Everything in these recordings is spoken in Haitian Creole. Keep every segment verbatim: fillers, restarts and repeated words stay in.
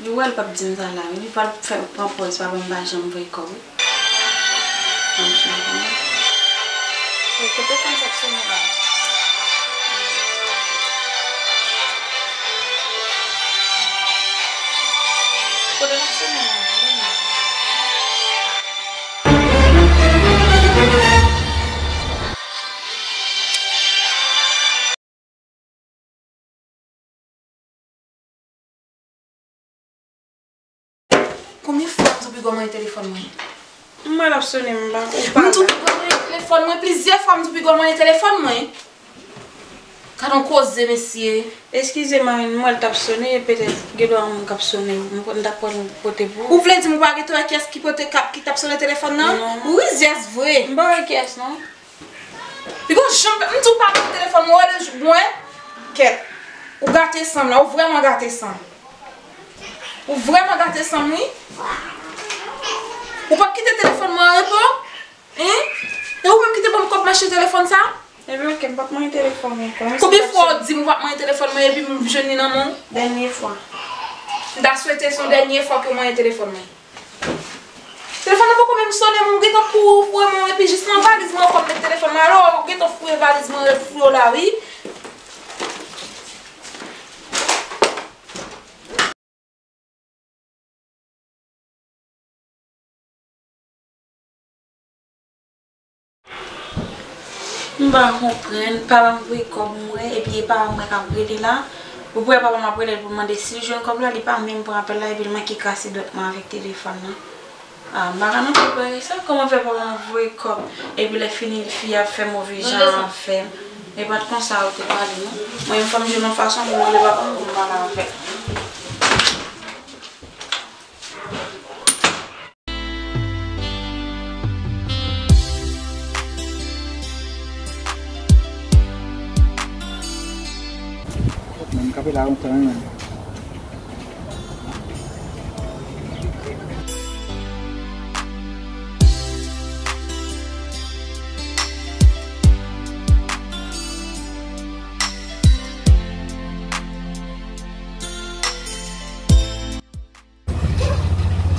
Li wè l p ap di m sa la, wi. Li pral fè, pran pòz pa ban m, pa janm voye kòb, wi. Mwen m sou mwen. Wi, kote fanm sa k sonnen la? Kote l ap sonnen la? Konbyen fwa m di w piga w manyen telefòn mwen? M wè l ap sonnen, m pa, ou pa la. M di w piga w manyen telefòn mwen, plizyè fwa m di w piga w manyen telefòn mwen. Gad on koze, mesye. Eskize, Marine, m wè l t ap sonnen, e petèt gen dwa yon moun k ap sonnen, m t ap pran l pote pou ou. Ou vle di m ou pa gentan wè kiyès ki pote, k ap, ki t ap sonnen telefòn nan? Non. Ou rizyèz vre. M pa wè kiyès, non. Li gon janm, m di w pa pran telefòn mwen, wè lejou mwen. Kèt. Ou gate san m la, ou vrèman gate san m. Ou vrèman gate san m, wi. Ou p ap kite telefòn mwen an repo? Hein? E ou menm ki te ban m kòb mache telefòn sa? Ebyen, oke, m p ap manyen telefòn mwen ankò. Konbyen fwa w di m ou p ap manyen telefòn mwen epi m jwenn li nan men w? Dènye fwa. M ta swete se yon dènye fwa ke w manyen telefòn mwen. Telefòn nan poko menm sonnen, mwen gentan kouri foure mwen, epi jis nan valiz mwen ankò m met telefòn mwen. Alò, ou gentan foure valiz mwen, foure w la, wi. M pa konprann, papa m voye kòb mwen, epi e papa m mwen k ap rele la. Ou kwè papa m ap rele l pou mande si l jwenn kòb la, li pa menm pran apèl la, epi l manke kase dwèt mwen avèk telefòn nan. Ah, m pa ka non pou bagay sa, kòman fè papa m ap voye kòb, epi lè fini fi a ap fè move jan avè m. E pa t konsa ou te pale non. Mwen menm fò m jwenn yon fason pou m rele papa m pou m pale avè l. Mwen m kanpe la lontan wi menm.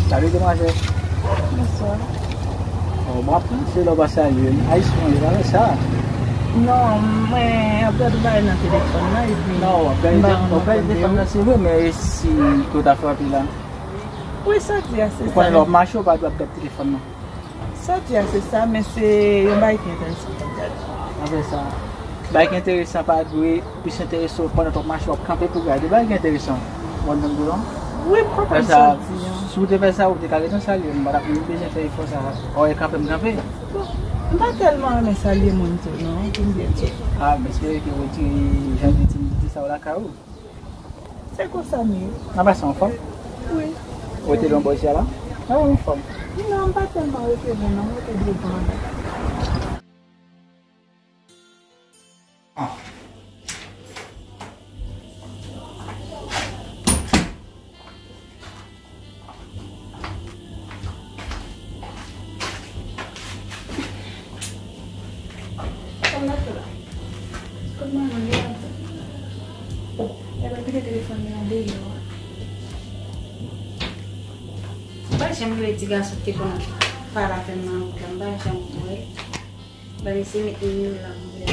Salut demwazèl. Bonswa. Oh, m ap panse lè w pa salye m. Ayisyen yo pa fè sa. Non, mwen ap gade bagay nan telefòn nan epi. Non, w ap gade telefòn nan, se vre, men e si ke w ta frape la? Wi, sa di a se sa. Ou konnen lè w ap mache, ou pa dwe ap gade telefòn nan. Sa di a se sa, men se yon bagay ki enteresan pou gade. Apre sa, bagay ki enteresan pa dwe plis enterese w pandan w ap mache, w ap kanpe pou gade. Bagay ki enteresan. Ou konprann sa m di w lan? Wi, m konprann sa w di an. Si w te fè sa, ou te ka gentan salye m, m pa t ap menm bezwen fè efò sa. Ò, e kanpe m kanpe. Bon, m pa tèlman renmen salye moun tou, non, pou m byen di w. Ah, m espere ke w retire jan de timidite sa w lakay ou. Se konsa m ye. N ap pase anfòm? Wi. Ou rete lwen bò isi a la? Mwen anfòm. Non, m pa tèlman rete lwen non, m rete devan la. Sa m ap fè la? Kot manman li la? Oh, epi l kite telefòn li an deyò a. M pa janm wè ti gason ki te konn pale avè m nan wout la, m pa janm wè. Ban m eseye met nimewo l la pou m wè.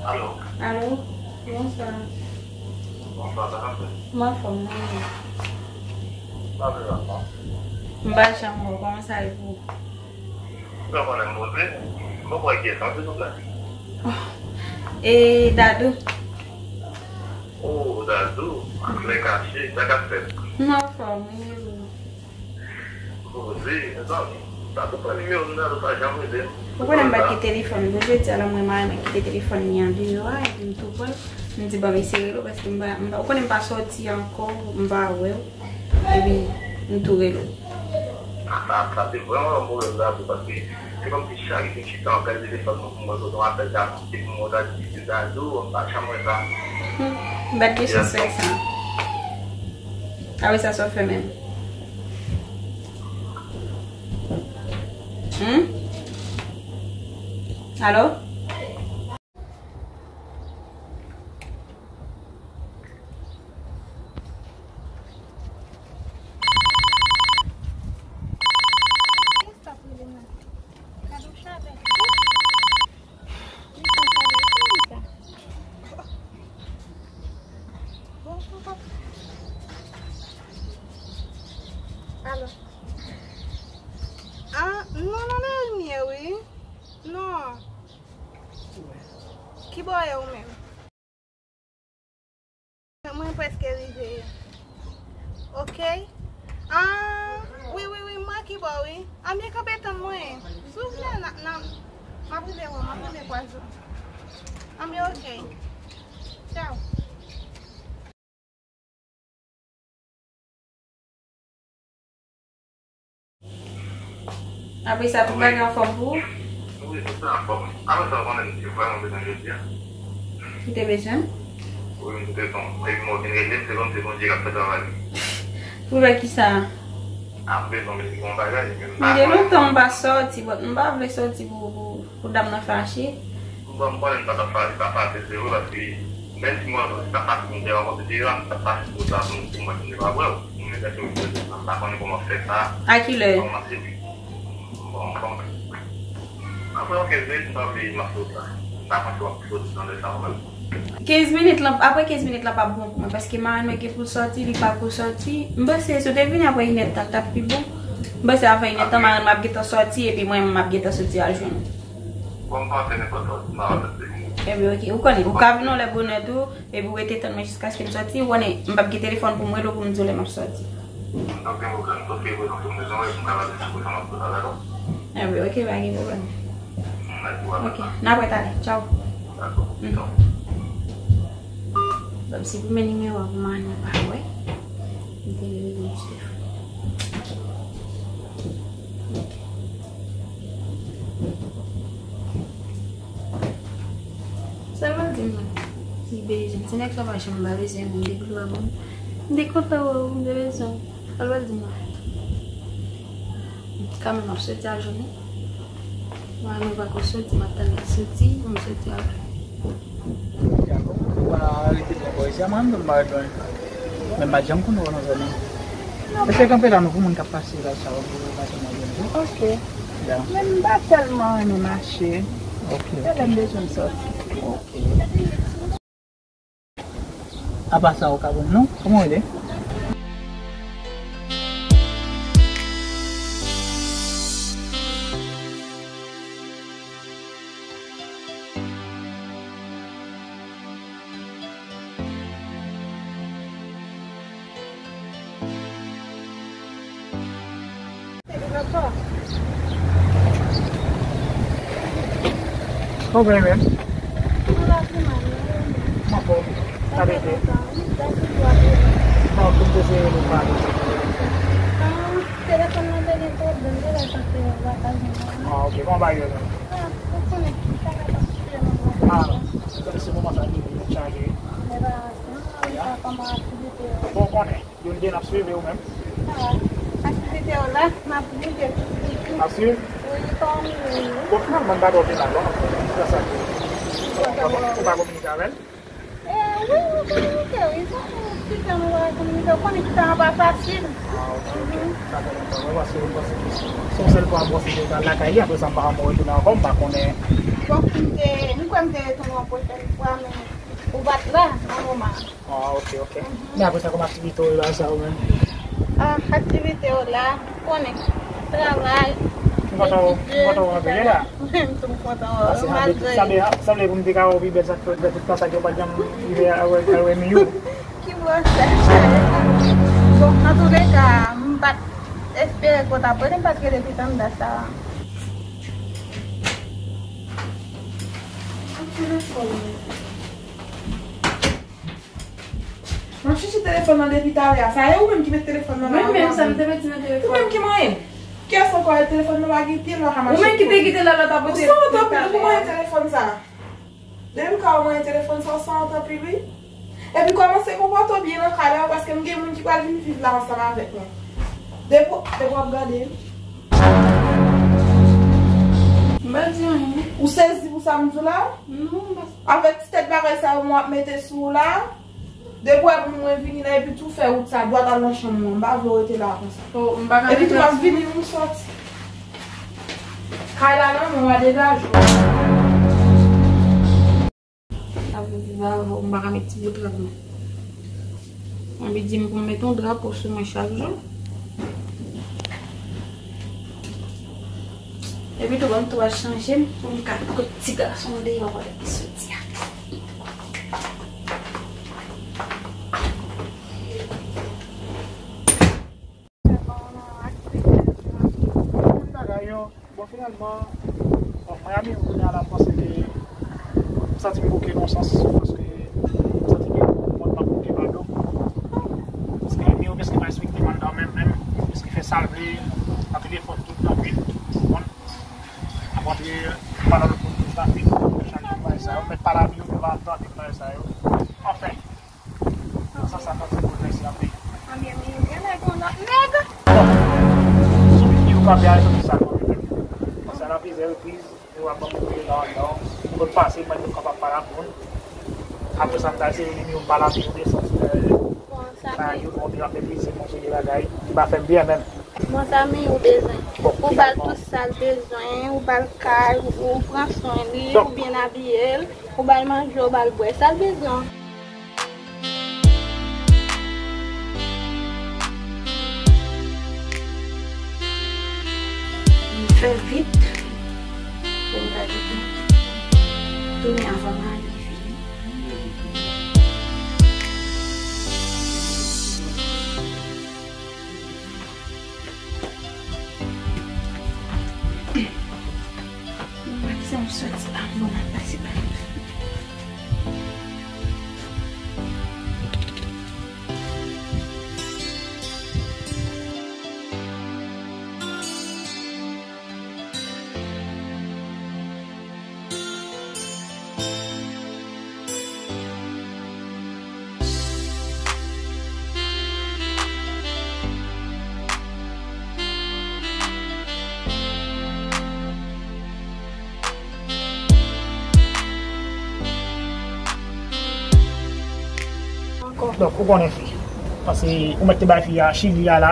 Alo. Alo, bonswa. Bonswa, sa k ap fèt? M anfòm, mwen menm. Sa fè anfòm? M pa janm wè w, kòman sa ye pou ou? Ou pa konnen m poze? M poko wè kiyès lan, silvouplè. Oh, e Dadou. Oh, Dadou, ak lè kache, sa k ap fèt? M anfòm, wi, e ou? Poze, mezanmi. Dadou pran nimewo m, Dadou pa janm rele m. Ou konnen m pa t gen telefòn pou jodi a, la mwen mari mwen kite telefòn li an deyò a, epi m tou pran l. M di, "Bon, m eseye rele w," paske m pa, m pa, ou konnen m pa sòti ankò, m pa wè w. Epi, m tou rele w. Ah, sa, sa se vrèman yon pwoblèm, Dadou, paske se kòmsi chak jou m chita, m pèdi telefòn mwen pou mwen, kote yon apèl ta koute pou mwen, ta di se Dadou, m pa janm wè sa. Hmm, m pa t gen chans wè sa. Apre sa, sa w fè menm? Hmm? Alo? Alo. Ah, non, non, nan limyè, wi. Non. Kibò w ye ou menm? Mwen prèske rive. Ok. Ah, wi, wi, wi, mwen kibò, wi. Anbyen kanpe tann mwen. Souvle nan, nan, m ap rive wè w, m ap rive kwaze w. Anbyen ok. Tchaw. Apre sa, tout bagay anfòm pou ou? Wi, tout sa anfòm. Apre sa, ou konnen m te vrèman bezwen jodi a. Ou te bezwen? Wi, m te bezwen. Epi mwen vin rele m, se kòmsi Bondye k ap fè travay li. Pou fè kisa? A, m bezwen, m bezwen yon bagay, men m pa konnen. M gen lontan m pa sòti, but m pa vle sòti pou, pou, pou dam nan fache. Bon, m konnen m pa t ap fache, sa fache, se vre, paske menm si mwen, sa fache pou m te rankontre Jera, m t ap fache pou sa, pou, pou mwen, m te pa wè w. Mwen, pèsonèlman, m pa konnen kòman fè sa. A kilè? Kòman se, bon, bon. Apre yon kenz minit, m pa vle, m ap sot la. M pa panse w ap sot nan lè sa, ou menm. Kenz minit lan, apre kenz minit lan p ap bon pou mwen, paske marenn mwen gen pou l sòti, li pa ko sòti. M panse si w te vini apre inèdtan, l t ap pi bon. M panse avan inèdtan, marenn mwen ap gentan sòti, epi mwen, m ap gentan soti al jwenn ou. Bon, m panse nenpòt lòt, m pa wè lòt peyi. Ebyen, ok. Ou konnen, ou ka vin yon lè bonè tou, epi ou rete tann mwen jiskaske m sòti. Ou konnen, m p ap gen telefòn pou m rele w pou m di w lè m ap sòti. Ok, ok. Sof ke prezan sou mezon, epi m ka pale sou prezan m ap pale avè w. Ebyen, ok, pa gen pwoblèm. Mèsi, w ap. Ok, n ap wè talè. Tchaw. Dakò. Mm. Tchaw. Bon, si pou men nimewo a pou mwen, mwen pa wè. M te rele yon telefòn. Ok. Sèlman di m li bezwen m. Se nèg sa pa janm ba bezwen m, m te kontan wè w, m te bezwen w. Sèlman di m. Kanmenm, m ap swete al jwenn ou. Mwen, mwen pa ko soti, m ap tann li soti, m swete al. Ou pa rete byen bò isi a, mwen menm tou m pa ret lwen. Men m pa t janm konn wè w nan zòn nan. Eseye kanpe la non pou moun k ap pase la, sa w ap pase nan zòn nan. Ok. Ya. Men m pa tèlman renmen mache. Ok, ok. Se lè m bezwen m sòti. Ok. Apa sa ou ka ban m non? Kòman w rele? Ou byen menm? Mwen anfòm. Sa te fè? Non, pou m te eseye rele w pa rele. Telefòn nan te gen pwoblèm, se lè sa te vwayaj mwen. Ah, ok. Bon, ba yo non. Ah, ou konnen, sa ka pa sifiman. Ah, se moman sa li vin chaje. Bon, ou konnen. Youn de n ap swiv, e ou menm? Ah, aktivite yo la, n ap bouje tou. N ap swiv? Wi, pa annuiye nou. Bon, finalman, m pa twò final, non? Sa sa. Ou pa kominike avè l? Eh, wi, nou kominike, wi. Sa fè yon ti tan nou pa kominike. Ou konnen ki tan an pa fasil. Ah, ok, ok. Sa fè lontan. Mwen panse, mwen panse se yon sèl fwa m panse ke w pral lakay li, apre sa, m pa janm retounen ankò, m pa konnen. Bon, m te, m kwè m te retounen yon pwochèn fwa, men ou pa t la, nan moman an. Ah, ok, ok. Men apre sa, kòm aktivite w ye la, sa ou menm? Ah, aktivite yo la, konnen, travay, etidye, etsetera. M kontan w anpil la. Mwen menm tou m kontan wè w, malgre. Sanble, sanble pou m te ka wè w pi bèl sa k fè w fè tout tan sa ke w pa t janm rive al wè, al wè Miyou. Ki bò sa? Bon, antouleka, m pa t espere ke w t ap rele m paske depi tann dat sa. Telefòn. M ap chèche telefòn nan depi talè a. Sa e ou menm ki met telefòn nan la? Mwen menm, sa m te mete nan telefòn. Ou menm ki manyen? Kiyès ankò e telefòn nan pa gen pye l pa ka mache? Ou menm ki te kite l la, l ap pote. Ou santan pou manyen telefòn sa. Depi m ka wè manyen telefòn sa, ou santan anpil wi. Epi kòmanse konpòte w byen nan kay la, paske m gen moun ki pral vin viv la ansanm avèk mwen. Depi, depi w ap gade. Ou sezi pou sa m di w la? Non, m pa. Avèk ti tèt bagay sa yo mwen ap mete sou ou la? Depi w wè moun mwen vini la epi tou fè wout sa dwat al nan chanm mwen. M pa vle w rete la konsa. Oh, m pa ka rete la. Epi tou m ap vini pou m soti. Kay la nan men w, a degaje w. Sa vle di ba, m pa ka met ti bout rad non. Manmi di m pou m met yon drapo sou mwen chak jou. Epi tou ban m tou al chanje m pou m ka kot ti gason an deyò pandan li soti a. Bon, finalman, bon, mwen a Miyou kounye a la, m panse ke m santi m bouke nan sans, paske m santi ke mwen pa bouke pa do. Paske Miyou prèske pa respekte m anndan menm, menm, prèske fè sa l vle, nan telefòn tout nan nwit, ou konprann? Ap rantre pandan lòt moun tout nan nwit, ap chanje bagay sa yo, m mèt pale a Miyou, m pa ap tande bagay sa yo. Anfen, nan sans sa, m santi m bouleverse anpil. Anben, Miyou gen nèg yon lòt nèg. Bon, sou Miyou kanpe a, se sa, kanpe. Sa nan plizyè repriz. Yo ap ban m kote la anndan. Mwen konn pase, mwen menm kapab pale ak moun. Apre sa, m ta eseye vini, yo pale ak yo de sans, euh, ba yo bon, yo ap meprize m, yon seri de bagay ki pa fè m byen menm. Bon, sa Miyou bezwen. Bon, ou ba l tout sa l bezwen, ou ba l kay, ou, ou pran swen li, ou byen abiye l, ou ba l manje, ou ba l bwè, sa l bezwen. M fè vit pou m ta tounen avan mari fini. Mwen, sa m soti la, mwen ap pase pa. Donk, ou konnen fi. Paske ou mèt te bay fi a chili a la.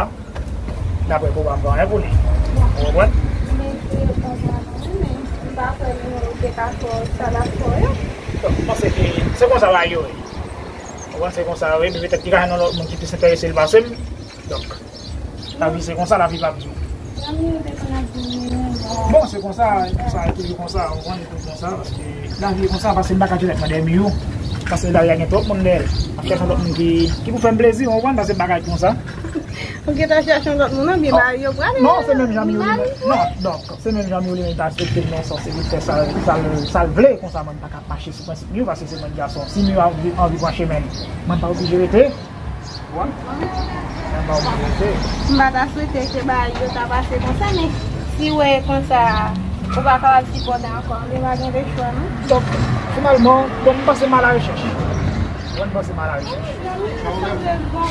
Daprè pou w pa fè anyen pou li. Ou konprann? Men se yo pa vle non, men m pa kwè nimewo te ka fè w sa l ap fè w yo. Donk, m panse ke se konsa bagay yo ye. Ou konprann, se konsa yo ye, men petèt li ka jwenn yon lòt moun ki plis enterese l pase m. Donk, lavi se konsa, lavi p ap di w. Zanmi yo te konn ap di m, bon, se konsa, konsa, e toujou konsa, ou konprann, e toujou konsa, paske lavi e konsa, paske m pa ka dirèk nan dèyè Miyou. Paske dèyè gen twòp moun dèyè l. M ap chèche yon lòt moun ki, ki pou fè m plezi, ou konprann, paske m pa ka ret konsa. Ou gentan chèche yon lòt moun, anben, ba yo prale. Non, se menm jan Miyou li menm. Non, donk, se menm jan Miyou li menm ta aksepte m nan sans, se li fè sa, sa, sa l vle, konsa mwen m pa ka mache sou prensip Miyou, paske se mwen gason. Si Miyou anvi, anvi pran chemen l, mwen m pa oblije rete. Ou konprann? Mwen m pa oblije rete. M pa ta swete ke bagay yo ta pase konsa, men si w wè konsa, ou pa kapab sipòte ankò, anben pa gen de chwa, non. Donk, finalman, bon, m panse m al arechèch. Bon, m panse m al arechèch. Bon, pou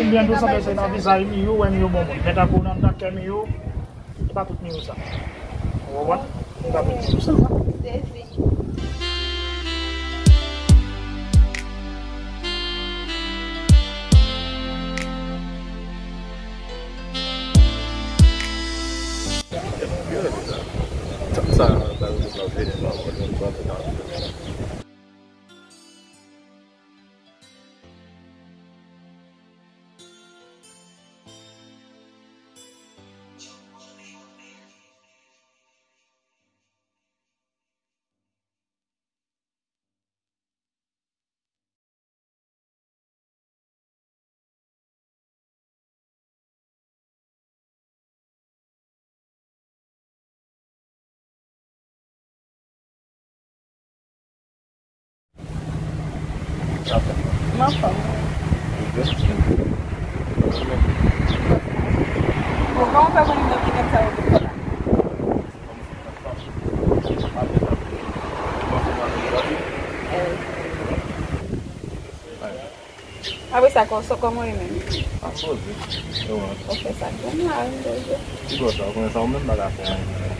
m byen di w, sanble se nan vizaj Miyou, wè Miyou bon moun. Men tankou nan, nan kè Miyou, se pa tout Miyou sa. Ou konprann? Se pa tout Miyou sa. M anfòm. Bon, kòman w fè konn gen ti nèg sa yo tout la? Apre sa, kò-, sa kòman w ye menm? Ap poze. E ou menm? Ou fè sa k bon la, m poze. Ki bò sa, ou konnen sa ou menm pa ka fè anyen.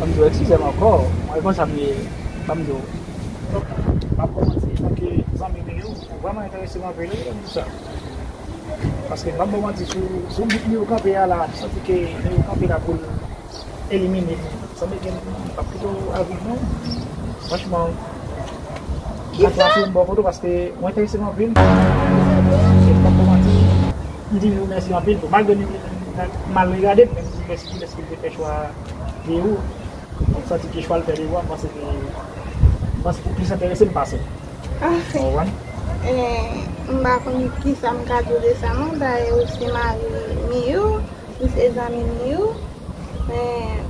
Ban m di w, eskize m ankò. Mwen, konsa m ye, ban m di w. Donk, m ap kòmanse, antanke zanmi Miu, ou vrèman enterese m anpil, wi, pou sa. Paske m p ap ba w manti, sou, sou bout Miu kanpe a la, m santi ke Miu kanpe la pou l elimine m. Sanble ke m p ap kite w al viv non. Franchman, m ap pase yon bò kote w paske ou enterese m anpil. E m p ap ba w manti, m di Miu mèsi anpil tou. Malgre Miu mal regade m, men m di mèsi tou dèske l te fè chwa Miu. M santi ke chwa l fè Miu a, m panse ke, m panse ke plis enterese m pase. Anfen, eh, m pa konn kisa m ka di w de sa non, dayè ou se mari Miu, ou se zanmi Miu, men,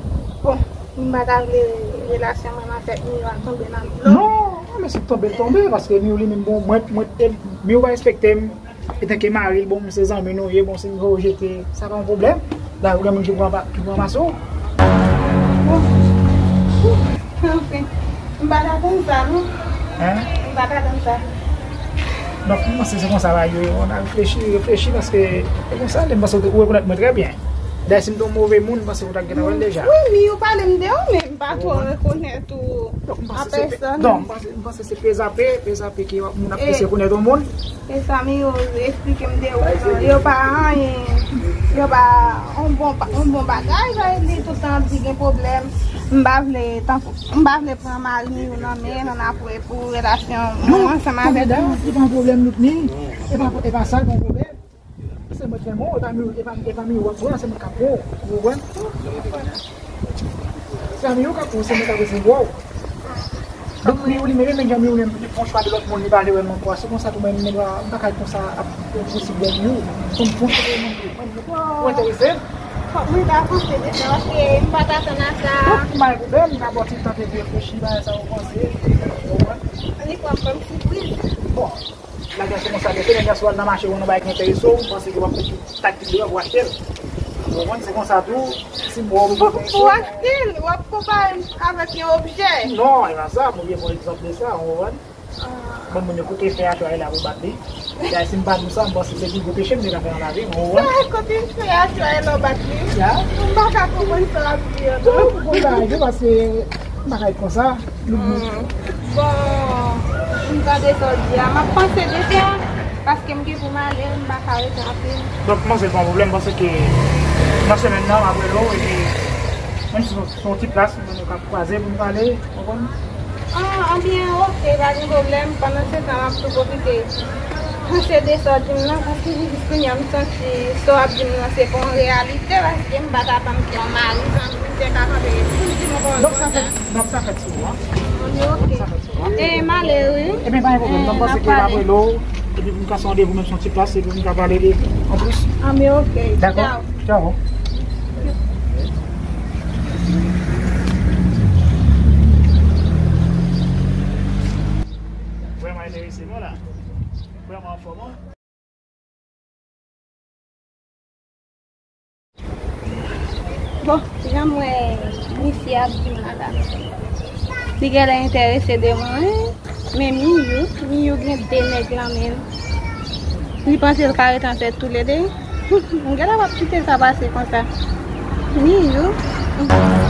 bon, m pa ta vle relasyon mwen avèk Miu a tonbe nan dlo. Non, non, men si l tonbe, l tonbe, paske Miu li menm, bon, mwen, mwen, Miu pa respekte m, Etanke mari l, bon, se zanmi nou ye, bon, si m fè w jete, sa pa yon pwoblèm. La, ou gen moun ki pran pa, ki pran pase w. Bon. Anfen, m pa t atann sa, non. Hein? M pa t atann sa. Donk, m panse se konsa bagay yo ye. Ann reflechi, reflechi, paske se konsa, m panse ou rekonèt mwen trè byen. Dayè, si m te yon move moun, m panse ou t ap gentan wè l deja. Wi, wi, ou pale m de ou, men m pa twò rekonèt ou an pèsòn. Donk, m panse se pe-, donk, m panse, m panse se pezape, pezape ke moun ap ese rekonèt yon moun. E sa Miu esplike m de ou, yo pa anyen, yo pa yon bon, pa yon bon bagay, sa vle di tout tan ap di gen pwoblèm. M pa vle, tankou, m pa vle pran mari Miu nan men, nan apre pou relasyon mwen ansanm avèk Miu. Non, non, non, se pa yon pwoblèm, Loutni. E pa, e pa sa, se pa yon pwoblèm. Se mwen k fè mò, e pa Miu, e pa, e pa Miu w ap pran, se mwen k ap pran w. Ou konprann? Se Miu k ap pran w, se mwen k ap resevwa w. Donk, Miu li menm, menm jan Miu menm, li fè yon chwa de lòt moun, li pa vle wè m ankò. Se konsa tou, mwen menm, m pa ka konsa ap posib wè Miu. Fò m fè yon chwa de lòt moun. Ou enterese? Fòk mwen ta panse de sa, paske m pa t atann a sa. Donk, m pa gen pwoblèm, m ka ba w ti tan pou w reflechi, bagay sa ou panse. Ou konprann? Li pran m kòm sipriz. Bon. Bagay se konsa, depi nèg la sou al nan mache, wè yon bagay ki enterese w, ou panse ke w ap fè tout taktik de w pou w achte l. Ou konprann? Se konsa tou, si m wè w. Pou, pou w achte l, w ap konpare m avèk yon objè. Non, e pa sa, mwen gen yon egzanp de sa, ou konprann? Bon, moun yo kote fè a chwaye la pou bat li. Ya, si m pa di w sa, m panse se pi gwo peche m te ka fè nan lavi m, ou konprann? Sa, kote fè a chwaye la w bat li? Ya. M pa ka konprann sa w ap di an non. Ou konn bagay yo, paske m pa ka ret konsa. Bon, m tande sa w di a, m ap panse de sa, paske m gen pou m ale, m pa ka rete anpil. Donk, m panse l pa yon pwoblèm, m panse ke nan semèn nan, m ap rele w, epi menm si se yon ti plas, nou ka kwaze pou nou pale, w konprann? Ah, anbyen, oke, pa gen pwoblèm, pandan se tan, m ap tou pwofite Panse de sa w di m nan, paske jis kounye a m santi sa w ap di m nan se pa yon reyalite, paske m pa ta panse yon mari zanmi m te ka kanpe pou l di m yon pawòl konsa. Donk sa fèt, donk sa fèt sou ou, an? An, men oke. Donk sa fèt sou ou, an? E, m ale, wi. Ebyen, pa gen pwoblèm. Donk, m panse ke m ap rele w, epi pou m kase randevou menm sou yon ti plas, epi pou m ka pale de, an plis. An, men oke. Dakò? Tchaw. Tchaw. Vrèman enterese, vwala. Vrèman anfòm, wi. Bon, jan m wè misye ap di m la, la, li genlè enterese de mwen, wi. Men Miyou, Miyou gen de nèg nan men l. Li panse l ka ret an tèt toulede. M genlè p ap kite sa pase konsa. Miyou,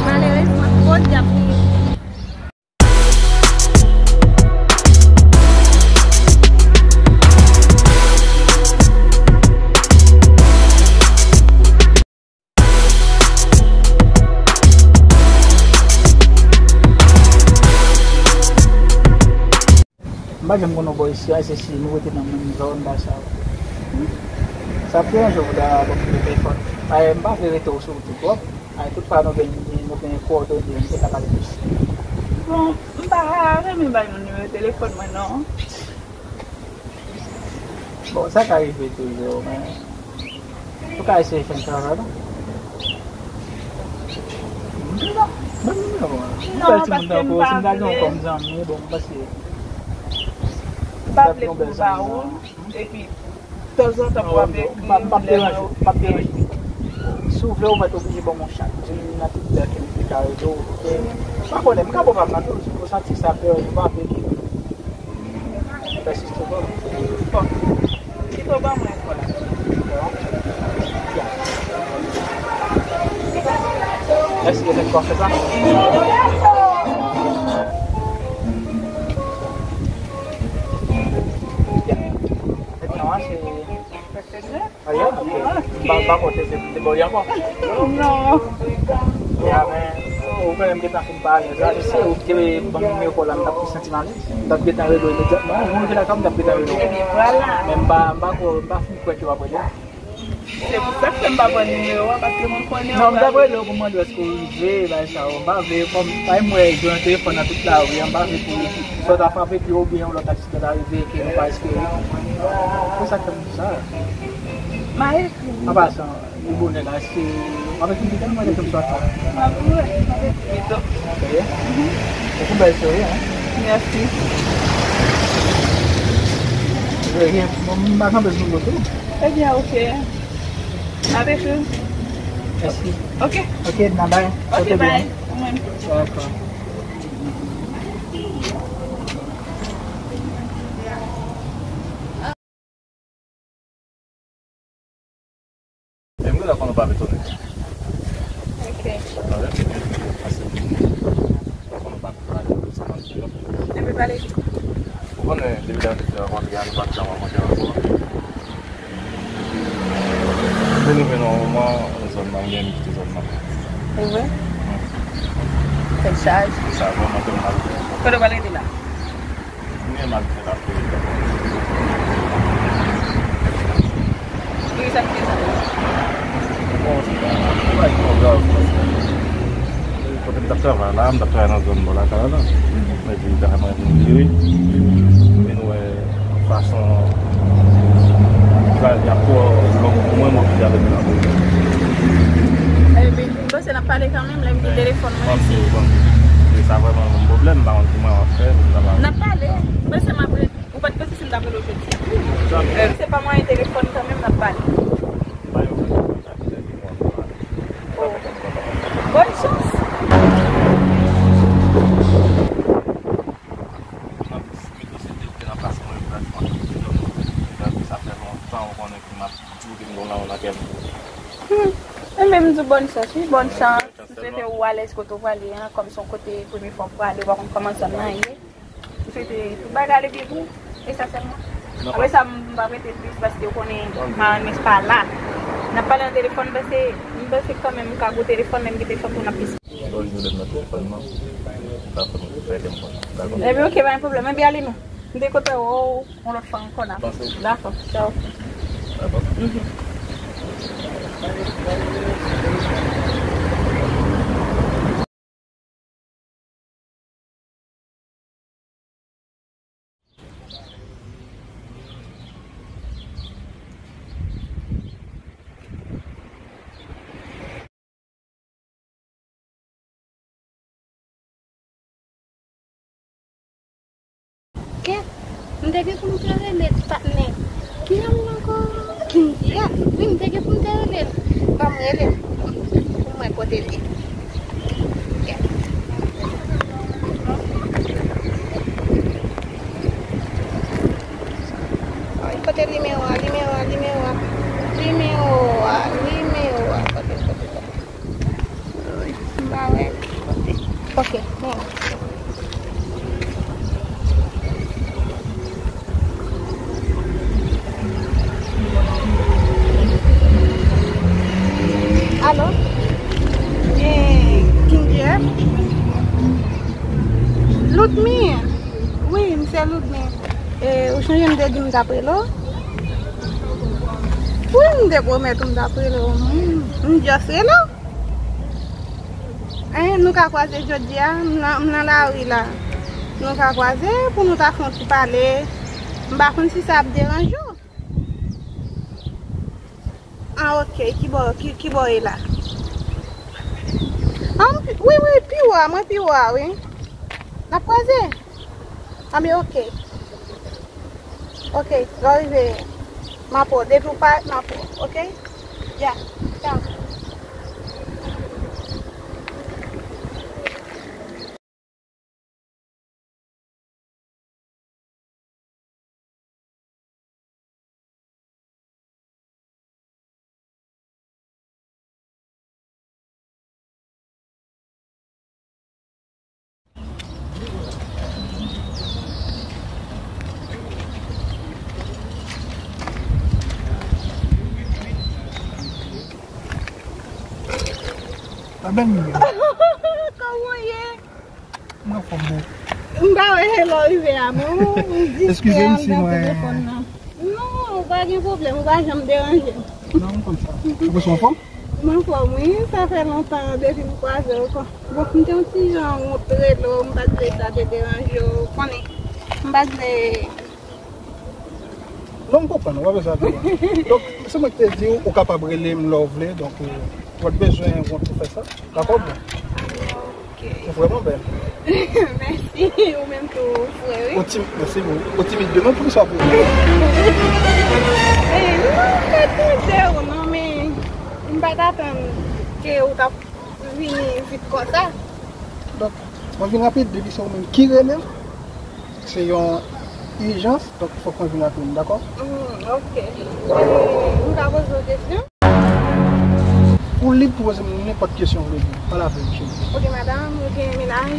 malerezman, podyab Miyou. M pa janm konn yon bò isi a, se si nou rete nan menm zòn, bagay sa yo. Sa ap deranje w pou ta ban m nimewo telefòn. Ay, m pa vle rete w sou wout ou twòp. Ay, tout fwa nou gen, nou gen kowòdone, nou te ka pale plis. Bon, m pa renmen bay moun nimewo telefòn mwen, non. Bon, sa ka rive toujou, men ou ka eseye fè m travay, non? M pa, ban m nimewo a. Non, paske m pa vle. Si m ta gen w kòm zanmi, bon, m panse m pa vle pou m ba ou l. Epi, tanzantan pou w ap ekri m lè mwen okipe. M p ap deranje w, m p ap deranje w. Si w vle, ou mèt oblije ban m yon chat. M nan tout lè ke m te ka rele w. M pa konnen, m ka ba w pa m nan tou, si w santi sa fè w pa vle ke m pèsiste, ban m. Bon. Kite w ban mwen ankò la. Mèsi, e mèt kò fè sa. Mèt nan an, se... Ayo, ok. M pa, m pa konte se te bò ankò. Non. Ya, men, ou konnen m gentan fin pale. Sa, se ou ki te ban m nimewo kò la, m t ap santi m alèz. M t ap gentan rele w imedyatman. Mwen rive lakay, m t ap gentan rele w. Ebyen, vwala. Men m pa, m pa ko, m pa fin kwè ke w ap rele m. Se pou sa k fè m pa pran nimewo a, paske mwen konnen ou... Non, m t ap rele w pou mande w èske w rive, bagay sa yo. M pa vle, kòm, pa m wè jan telefòn nan tout lari a, m pa vle pou sa ta frape pye w oubyen yon lòt aksidan ta rive ke nou pa espere. Se sa k fè m di sa. M a ekri w. An pasan, li bonè la, èske w ap ekri pito, mwen, èske m sou WhatsApp? M ap, wi, m ap ekri pito. Ok. Mhm. Ou bèl souri, hein? Mèsi. Wi, m, m pa kanpe sou moto. Ebyen, ok. Avèk ou. Mèsi. Ok. Ok, nan bay. Ok, bay. Ou menm. Dakò. Men m genlè konn ou pa vle tounen. Ok. Tande? Paske m konn ou pa vle pale, sa pa vle. Epi pale. Ou konnen, depi lè nou te fè rankontre a, nou pa t janm rankontre ankò. Vin rive nan yon moman, zòn nan, m gen kite zòn nan. Se vre? Tèt chaje. Sa vrèman fè m mal. Kote w pral rete la? M gen mal fèt ap fè. Poukisa ki te sa? Bon, se pa, se pa yon grav, paske kote m t ap travay la, m t ap travay nan zòn bò lakay la. Epi, ta mwen vin vire, m vin wè fason travay ap twò long pou mwen, m oblije ale vin antre. Epi, m panse n ap pale kanmenm, lè m gen telefòn mwen isi. Bon, bon. E sa vrèman yon pwoblèm, m pa konn kouman w ap fè pou m kapab... N ap pale, m panse m ap re-, ou pa t panse si m t ap rele w jodi a? Janm. Se pa mwayen telefòn kanmenm n ap pale. Oh. Bòn chans. Nan plis, mwen konsidere ke nan plas mwen, yo pral fè yon ti dòmi. Sa fè lontan, ou konnen ke m ap di w ke m gen yon lanmou nan kè m. Hmm. E men m di w bòn chans, wi, bòn chans. M swete ou alèz kote w prale an, kòm se yon kote premye fwa w prale, ou pa konn kòman zòn nan ye. M swete tout bagay ale byen pou ou, e sa sèlman. Apre sa, m p ap rete plis paske ou konnen marenn mwen pa la. N ap pale nan telefòn, m panse, m panse kanmenm m ka gwo telefòn, lè m gen telefòn pou n ap plis. Bon, jodi a nan telefòn nan, sa fè m fè kè m kontan. Ebyen, ok, pa gen pwoblèm. Ebyen, ale non. M te kontan wè w yon lòt fwa ankò, n a pale. Dakò, dakò. Dakò. Mhm. Kèt, m te gen pou m te rele l, patnè. Ki non l ankò? Kindia. Wi, m te gen pou m te rele l. Ban m rele l pou m wè kote l ye. Kèt. Ay, kote nimewo a, nimewo a, nimewo a. Nimewo a, nimewo a. Kote, kote, kote. M pa wè. Ok, men. Alo? Eh, King Jeff? Ludmi? Wi, m se Ludmi. Eh, ou sonje m te di m t ap rele w? Wi, m te pwomèt ou m t ap rele w. M, m just rele w. Hein, nou ka kwaze jodi a, m nan, m nan lari la. Nou ka kwaze pou nou ta fè yon ti pale. M pa konn si sa ap deranje w. Ah, ok, ki bò, ki, ki bò e la? Ah, m pi, wi, wi, pi wo a, mwen pi wo a, wi. N ap kwaze? Ah, men ok. Ok, lè w rive, m ap wè w. Depi w parèt, m ap wè w, ok? Ya, tchao. Kòman w ye? Mwen anfòm, boo. M pa wè lè w rive a, non, m distrè andan telefòn nan. Non, ou pa gen pwoblèm, ou pa janm deranje m. Non, m konn sa. Ou bezwen anfòm? M anfòm, wi. Sa fè lontan depi m kwaze w ankò. Bon, m te yon ti jan wont rele w, m pa t vle sa te deranje w, ou konnen. M pa t vle. Non, m konprann, ou pa bezwen ap di mwen. Donk, se mwen ki te di w, ou kapab rele m lè w vle, donk, euh, ou pa t bezwen wont pou fè sa. Dakò, boo? Ah, ok. Ou vrèman bèl. Mèsi, ou menm tou, frè, wi. Ou tim-, mèsi, boo. Ou timid de menm, poukisa w ap rele? Eh, m pa t tande w, non, men m pa t atann ke ou t ap vini vit konsa. Donk, mwen vin rapid, depi se ou menm ki rele m, se yon ijans, donk fòk mwen vin rapid, dakò? Mm, ok. Eh, m ka poze w kesyon? Ou lib pou poze m nenpòt kesyon ou vle di. Pale avè m, cheri. Ok, madanm, ou gen mennaj?